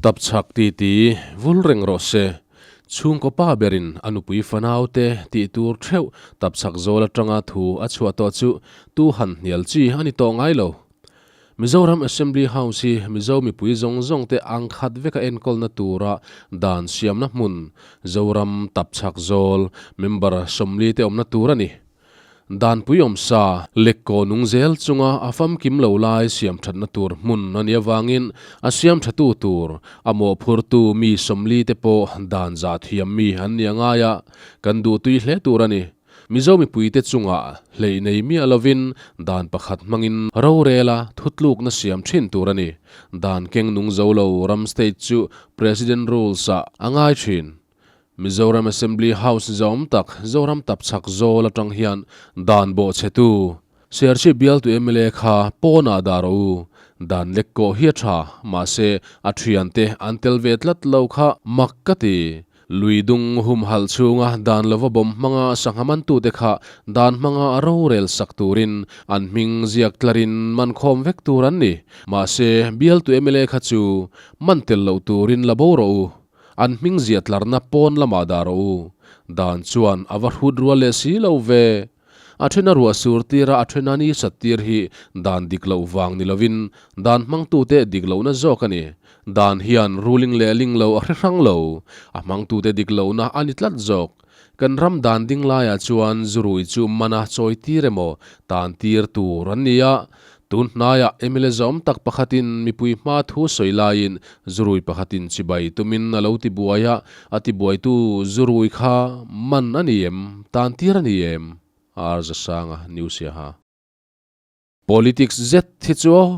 Tapchhak titi vul reng rawh se. Chhungkaw pa berin a nupui fanaute tih tur theuh tapchhak zawl atanga thu a chhuah tawh chu tu han hnial chi a ni tawh ngai lo. Mizoram Assembly House hi Mizo mipui zawng zawngte ang khat veka enkawlna tura dan siamna hmun, Zoram tapchhak zawl member 40 te awmna tur a ni. Danpui awmsa, lekkaw nung zel chunga a famkim lo lai siam thatna tur hmun a nih avangin a siam thatu tur, a mawhphurtu mi 40 te pawh dan zah thiam mi an ni a ngai a, kan duhtui hle tur a ni. Mizo mipuite chungah hleih nei miah lovin dan pakhat hmangin rorela thutlukna siam thin tur a ni. Dan keng nung zo lo ram state chu President Rules-ah a ngai thin. Mizoram Assembly House zawm tak Zoram Tapchhak Zawl atang hian dan bawhchhetu Serchhip bialtu mla kha pawnah dah rawh u. Dan lek kawh hi a tha, mahse a thiante an tel ve tlat lo kha mak ka ti. Lui dung humhalh chhunga dan lova bawm hmanga sangha mantute kha dan hmanga rorel sak turin an hming ziak tlarin man khawm vek tur an ni. Mahse bialtu mla kha chu man tel loh turin la bo rawh u. An hming ziah tlarna pawn lamah dah rawh u. Dan chuan a va hrut rual leh si lo ve. A thena ruah sur tir a, a thena ni sat tir hi dan dik loh vang ni lovin dan hmangtute dik lohna zawk a ni. Dan hian ruling leh ling lo a hre hrang lo. A hmangtute dik lohna a ni tlat zawk. Kan ram dan ding laiah chuan zurui chu mana chawi tir emaw tan tir tur an ni a. Tun hnaiah mla zawm tak pakhatin mipui hma thu sawi laiin zurui pakhatin chibai tumin a lo ti buai a, a ti buaitu zurui kha man a ni em, tan tir a ni em? R Zasanga, New Siaha. Politics zet hi chu aw,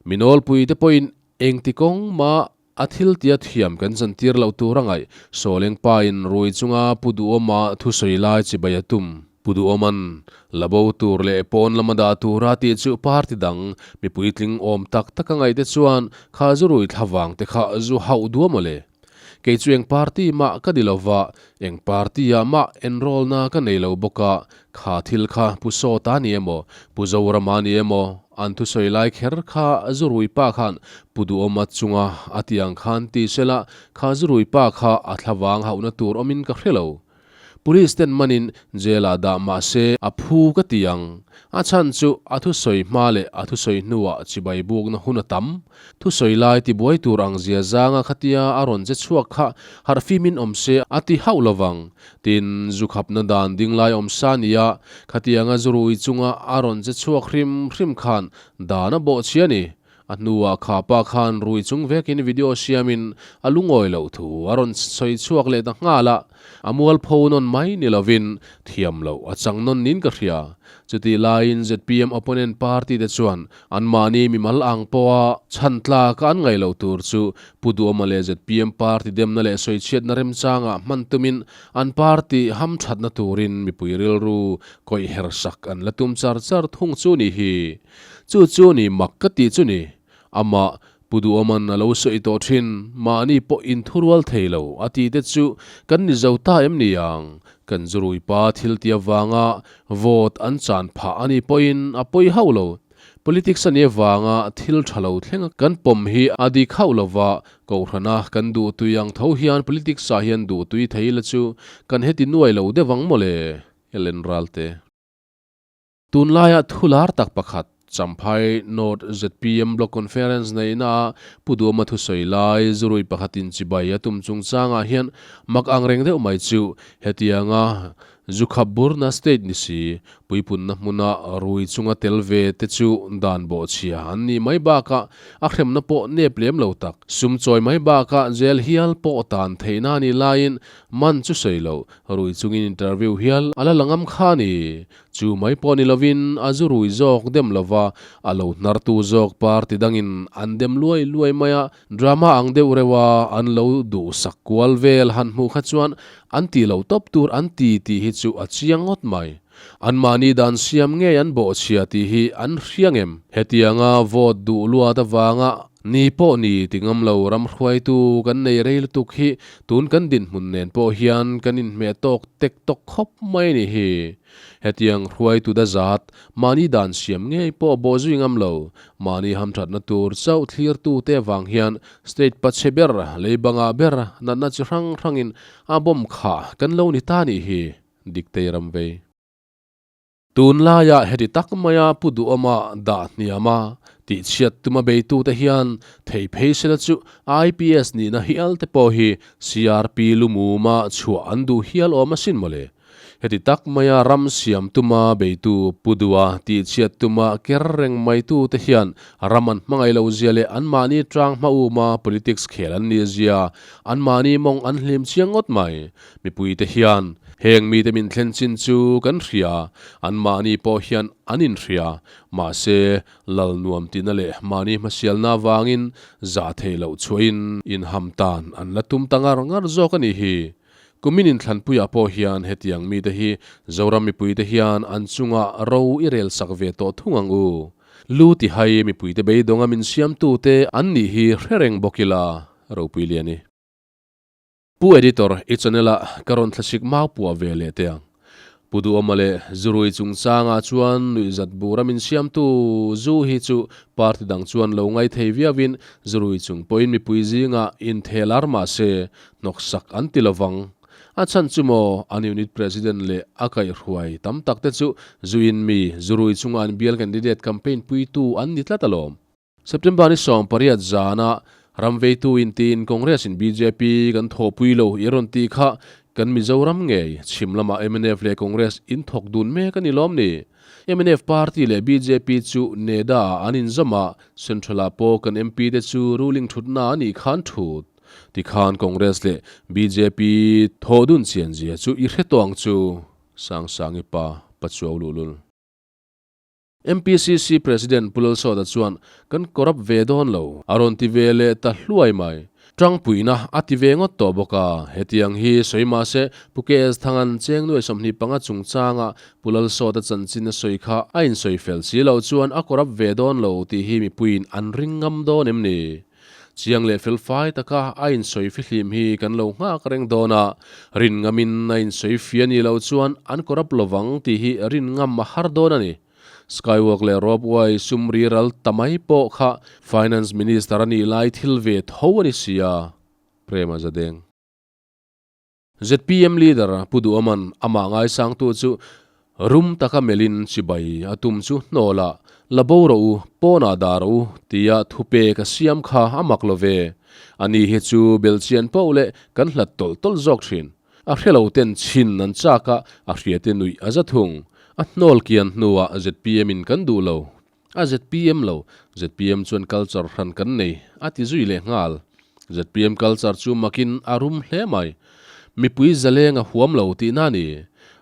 mi nawlpui te pawhin engti kawng mah a thil tia thiam kan chantir loh tur a ngaih. Sawleng pa in rui chunga Pu Duhawma thusawi lai chibai a tum. Pu Duhawman la bo tur leh pawn lama dah tura tih chu party dang mipui tling awm tak tak a ngaih te chuan kha zu rui thlavang te kha zu hauh duah mawle. Kei chu eng party mah ka ni lova, eng party ah mah enroll na ka nei lo bawk a, kha thil kha Pu Sawta ni emaw, Pu Zorama ni emaw, an thusawi lai kher kha Zurui pa khan Pu Duhawma chunga a ti ang khan ti sela, kha Zurui pa kha a thlavang hauhna tur awmin ka hre lo. Police ten manin jail ah dah mah se a phu ka ti ang. A chhan chu a thusawi hma leh a thusawi hnuah chibai bukna hun a tam. Thusawi lai tibuai tur ang zia zanga khatia a rawn che chhuak kha harhfimin awm se a ti hauh lovang. Tin, zu khapna dan ding lai awm sa nia khatianga zurui chunga a rawn che chhuak hrim hrim khan dan a bawhchhia ni. A hnuah kha pa khan rui chung vekin video siamin a lungawi loh thu a rawn sawi chhuak leh ta nghal a, a mualpho nawn mai ni lovin thiam loh a chang nawn niin ka hria. Chutih laiin zpm opponent party te chuan anmahni mimal ang pawha chhan tlak a an ngaih loh tur chu Pu Duhawma leh zpm party demna leh sawichhiatna remchangah hman tumin an party hamthatna turin mipui rilru kawih hersak an la tum char char thung chu ni hi. Chu chu ni mak ka tih chu ni. Amah Pu Duhawman a lo sawi tawh thin, mahni pawh inthurual thei lo a tih te chu kan ni zo ta em ni ang? Kan zurui pa thil ti avanga vote an chan phah a nih pawhin a pawi hauh lo. Politics a nih avanga thil tha lo thlenga kan pawm hi a dik hauh lo va, Kohhrana kan duhtui ang tho hian politics ah hian duhtui thei ila chu kan heti nuai lo deuh ang mawle, Helen Ralte. Tunlaia thular tak pakhat, Champhai North zpm Block Conference neihna Pu Duhawma thusawi lai zurui pakhatin chibai a tum chungchangah hian mak ang reng deuh mai chu hetianga zu khap burna state ni si, puipunna hmuna rui chunga tel ve te chu dan bawhchhia an nih mai bakah a hremna pawh nep lem lo tak, sum chawi mai bakah jail hial pawh tan theihna a nih laiin man chu sawi loh rui chungin interview hial a la la ngam kha a ni. Chu mai pawh ni lovin a zu rui zawk dem lova, a lo hnartu zawk party dangin an dem luai luai mai a, drama ang deuh reuh a an lo duhsak kual vel han hmuh kha chuan an ti lo tawp tur an ti tih hi chu a chiang ngawt mai. Anmahni dan siam ngei an bawhchhia tih hi an hria ngem? Hetianga vote duh luat avanga. Ni pawh ni ti ngam lo ram hruaitu kan nei rei lutuk hi tun kan dinhmun nen pawh hian kan inhmeh tawk tek tawk khawp mai a nih hi. Hetiang hruaitu da zat, mahni dan siam ngei pawh bawhzui ngam lo, mahni hamthatna tur chauh thlirtute avang hian state pachhe ber, leibanga ber natna chi hrang hrangin a bawm khah kan lo ni ta nih hi, Diktei ram vei. Tunlaia heti tak maia Pu Duhawma dah hniam a, tihchhiat tuma beitute hian thei phei sela chu IPS nihna hial te pawh hi CRP lumuma chhuah an duh hial awm asin mawle. Heti tak maia ram siam tuma beitu Pu Duha tihchhiat tuma ker reng maitute hian ram an hmangaih lo zia leh anmahni tang hma uma politics khel an nih zia anmahni mawng an hlim chiang ngawt mai. Mipuite hian heng mite min thlen chin chu kan hria, anmahni pawh hian an inhria. Mahse, lal nuam tihna leh mahni hmasialna avangin zah theih loh chhuahin inham tan an la tum ta ngar ngar zawk a nih hi. Kumin inthlanpuiah pawh hian hetiang mite hi Zoram mipuite hian an chungah ro i rel sak ve tawh thung ang u. Lu tihai mipuite beidawnga min siamtute an nih hi hre reng bawk ila, ropui lian i. Pu Editor, i channel ah ka rawn thlasik mau puah ve leh teh ang. Pu Duhawma leh Zurui chungchangah chuan nuihzat bura min siamtu zu hi chu party dang chuan lo ngai thei viauin Zurui chung pawhin mipui zingah inthel ar mah se hnawksak an ti lovang. A chhan chu maw an unit president leh a kaihhruai tam tak te chu zuin mi Zurui chunga an bial candidate campaign puitu an ni tlat alawm. September ni 18 zana ram veitu intiin Congress in bjp kan thawhpui lo i rawn tih kha kan Mizoram ngei chhim lamah mnf leh Congress in thawk dun mek a ni lawm ni? Mnf party leh bjp chu NEDA ah an inzawm a, Central ah pawh kan MP te chu ruling thutna a nih khan thut. Tikhan Congress leh bjp thawh dun chian zia chu i hre tawh ang chu, Sangsangi pa Pachuau luhlul. MPCC President Pu Lalsawta chuan kan corrupt ve dawn lo, a rawn ti ve leh ta hluai mai. Tangpuina a ti ve ngawt tawh bawk a, hetiang hi sawi mah se Pu KS Thangan cheng nuai 25 chungchanga Pu Lalsawta chanchin a sawi kha a insawi fel si loh chuan a corrupt ve dawn lo tih hi mipuiin an ring ngam dawn em ni? Chiang leh fel fai taka a insawi fihlim hi kan lo nghak reng dawn a, rin ngamin a insawi fia ni loh chuan an corrupt lovang tih hi rin ngam a har dawn a ni. Skywalk leh Ropeway sum ri ral ta mai pawh kha Finance Minister a nih lai thil ve tho a ni si a, Prema Zadeng. Zpm leader Pu Duhawman amah ngaisangtu chu rum taka melhin chibai a tum chu hnawl ah la bo rawh u, pawnah dah rawh u tia thupek a siam kha a mak lo ve. Ani hi chu belchian poh leh kan hlat tawlh tawlh zawk thin. A hre lo ten chhin an chak a, a hriate nuih a za thung. A hnawl kian hnuah zpm in kan duh lo. A zpm lo, zpm chuan culture hran kan nei, a ti zui leh nghal. Zpm culture chu makin a rum hle mai. Mipui zaleng a huam lo tihna a ni.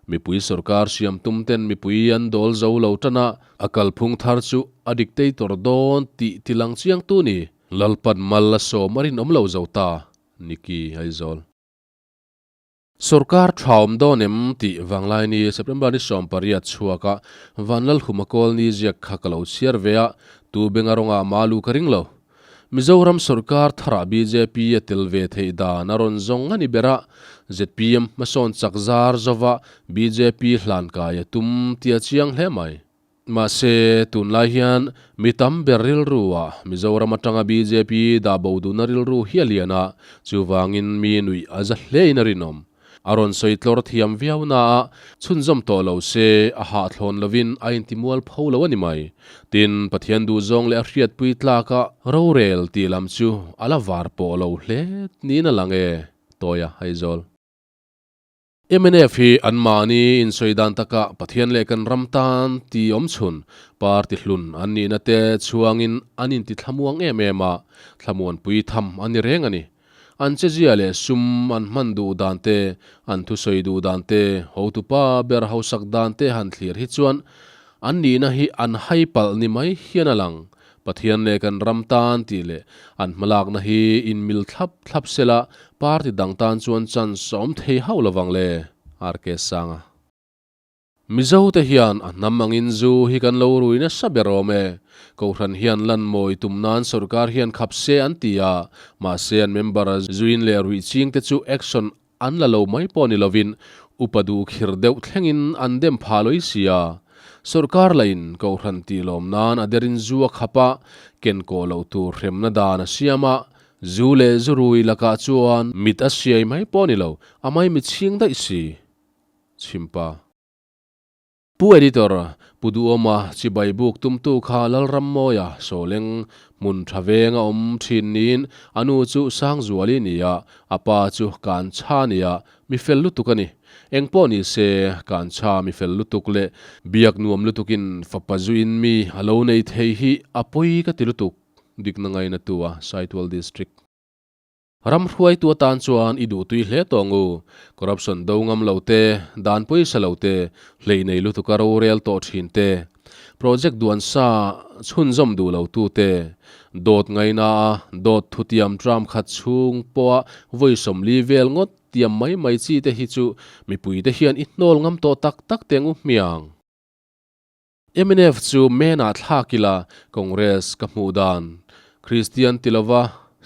Mipui sorkar siam tum ten mipui an dawl zo lo tan a, a kalphung thar chu a dictator dawn tih tilang chiang tu ni. Lalpan mal a sawm a rinawm lo zo ta, Nicky Aizawl. Sorkar tha awm dawn em tih Vanglaini September ni 18 chhuak a Vanlalhuma Kawlni ziak kha ka lo chhiar ve a, tu benga rawngah malu ka ring lo. Mizoram sorkar tharah bjp a tel ve theih dan a rawn zawng a ni ber a, zpm hmasawn chak zar zova bjp hlankai a tum tih a chiang hle mai. Mahse, tunlai hian mi tam ber rilru ah Mizoram atanga bjp dah bo duhna rilru hi a lian a, chuvangin mi nuih a za hlein a rinawm. A rawn sawi tlawr thiam viau na a, chhunzawm tawh lo se a hahthlawn lovin a intimual pho lo a ni mai. Tin, Pathian duhzawng leh a hriatpui tlaka rorel tih lam chu a la var pawh lo hle niin a lang e, Tawia Aizawl. Mnf hi anmahni insawi dan takah Pathian leh kan ram tan ti awm chhun party hlun an nihna te chhuangin an inti thlamuang em em a, thlamuanpui tham a ni reng a ni. An chezia leh sum an hman duh dan te, an thusawi duh dan te, hotupa ber hausak dan te han thlir hi chuan an nihna hi an hai palh ni mai hian a lang. Pathian leh kan ram tan tih leh an hmalakna hi inmil thlap thlap sela party dang tan chuan chance a awm thei hauh lovang le, RK Sanga. Mizo te hian a hnam angin zu hi kan lo rui nasa ber awm e. Kohhran hian lan mawi tum nan sorkar hian khap se an ti a, mahse an member zuin leh ruih ching te chu action an la lo mai pawh ni lovin upa duh khir deuh thlengin an dem phah lawih si a. Sorkar lahin kohhran tih lawm nan a derin zu a khap a, ken kawh loh tur hremna dan a siam a, zu leh zu rui lakah chuan mit a siai mai pawh ni lo, a maimit chhing daih si. Chhimpa. Pu Editor, Pu Duhawma chibai buk tumtu kha Lalrammawia Sawleng hmun tha veng a awm thin niin a nu chu Sangzuali ni a, a pa chu Kanchha ni a, mi fel lutuk a ni. Engpawh ni se, Kanchha mi fel lutuk leh biak nuam lutukin fapa zuin mi a lo nei thei hi a pawi ka ti lutuk, dikna ngaina tu a Saitual District. Ram hruaitu atan chuan i duhtui hle tawh ngu. Corruption do ngam lo te, dan pawisa lo te, hleih nei lutuka rorel tawh thin te, project duan sa chhunzawm duh lo tu te, dawt ngaina a dawt thutiam tram khat chhung pawha vawi 40 vel ngawt tiam mai mai chi te hi chu mipui te hian i hnawl ngam tawh tak tak teng u hmiang. Mnf chu men ah thlak ila Congress ka hmuh dan. Kristian ti lova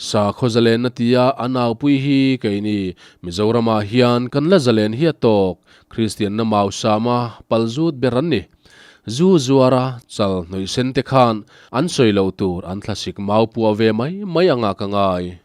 sakhaw zalenna tia a naupui hi keini Mizoram ah hian kan la zalen hi a tawk. Kristianna mausama palzut ber an ni. Zu zuara chal hnawih sen te khan an sawi loh tur an thlasik mau puah ve mai mai anga ka ngai.